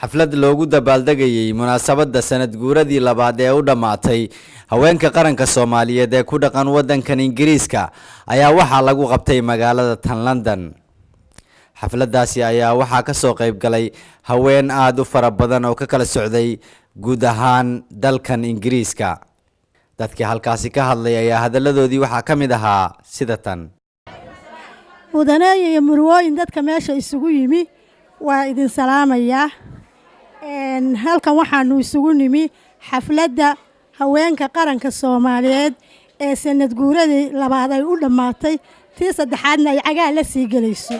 Xaflad loogu dabaaldegayey munaasabadda sanad guuradii labaad ee u dhammaatay haweenka qaranka Soomaaliyeed ee ku dhaqan waddankan Ingiriiska ayaa waxaa lagu qabtay magaalada tan London. Xafladdaasi ayaa waxaa ka soo qayb galay haween aada u fara badan oo ka kala socday guud ahaan dalkan Ingiriiska. Dadkii halkaasi ka hadlay ayaa hadalladoodii waxaa ka mid ahaa sida tan. Mudaneeyo iyo murwooyin, dadka meesha isugu yimi waa idin salaamayaa. Halkan waxaanu isugu nimi xafladda haweenka qaranka Soomaaliyeed ee sanad guuradii labaad ay u dhammaatay, tii saddexaadna ay cagaha la sii gelayso.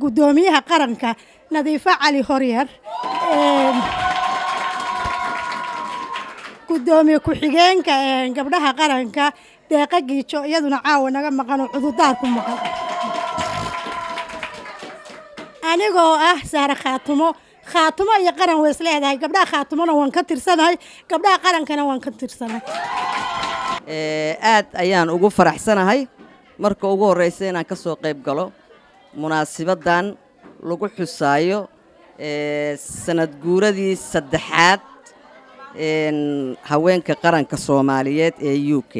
Guddoomiyaha qaranka Nadiifo Cali Horyar, guddoomiye ku-xigeenka gabdhaha qaranka Deeqa Giijo, iyaduna caawa naga maqan oo cududaar ku maqan, anigoo ah Saare Khaatumo. Khaatumo iyo qaran way is leedahay. Gabdhaha Khaatumona waan ka tirsanahay, gabdhaha qarankana waan ka tirsanahay. Aad ayaan ugu faraxsanahay marka ugu horraysa inaan ka soo qayb galo munaasibaddan lagu xusaayo sanad guuradii saddexaad haweenka qaranka Soomaaliyeed ee UK.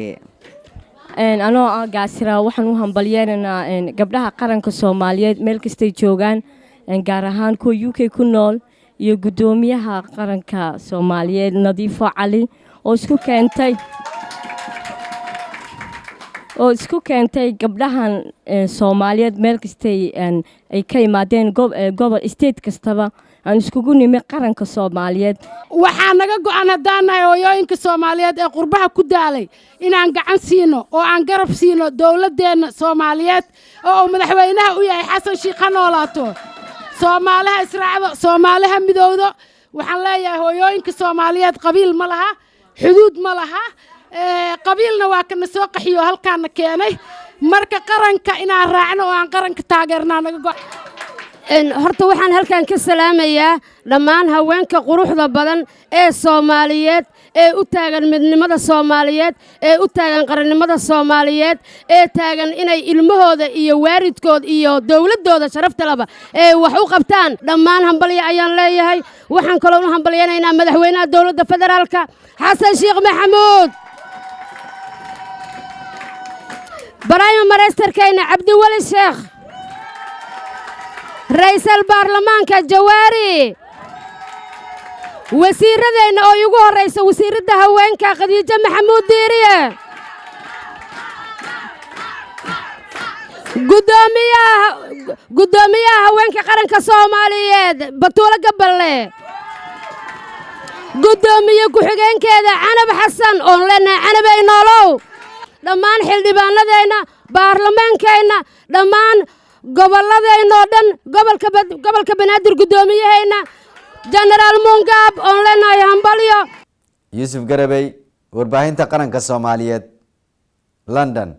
Anoo ah Gaasira, waxaan u hambalyeynaynaa gabdhaha qaranka Soomaaliyeed meel kastay joogaan, gaar ahaan kuwa UK ku nool, iyo guddoomiyaha qaranka Soomaaliyeed Nadiifo Cali oo isku keentay gabdhahan Soomaaliyeed meel kastay ay ka yimaadeen, gobol state kastaba aan iskugu nimi qaranka Soomaaliyeed. Waxaa naga go'an haddaan nahay hooyooyinka Soomaaliyeed ee qurbaha ku daalay inaan gacan siino oo aan garab siino dowladdeenna Soomaaliyeed oo uu madaxweynaha u yahay Xasan Shiikh. Ha noolaato Soomaaliha, israacdo Soomaaliha, midowdo. Waxaan leeyahay hooyooyinka Soomaaliyeed, qabiil ma laha, xuduud ma laha, qabiilna waa kana soo qaxiyo halkaana keenay. Marka qaranka inaan raacno oo aan qaranka taageernaa naga go. Horta waxaan halkan ka salaamayaa dhammaan haweenka quruxda badan ee Soomaaliyeed ee u taagan midnimada Soomaaliyeed, ee u taagan qarannimada Soomaaliyeed, ee taagan inay ilmahooda iyo waalidkood iyo dowladdooda sharaftalaba ee wax u qabtaan. Dhammaan hambalya ayaan leeyahay. Waxaan kaloo u hambalyanaynaa madaxweynaha dowladda federaalka Xasan Sheekh Maxamuud, prime ministerkayna Cabdiweli Sheekh, ra'iisul baarlamaanka Jawaari, wasiiradeenna oo igu horraysa wasiiradda haweenka Khadiijo Maxamuud Diiriye, guddoomiyaha haweenka qaranka Soomaaliyeed Batuulo Gaballe, guddoomiye ku-xigeenkeeda Canab Xasan oon leenahay Canabay noolow, dhammaan xildhibaanadeenna baarlamaankeenna, dhammaan gobolladeenna oo dhan, gobolka Banaadir guddoomiyaheenna Jenaraal Mungaab oon leenahay hambalyo. Yuusuf Garabey, warbaahinta qaranka Soomaaliyeed, London.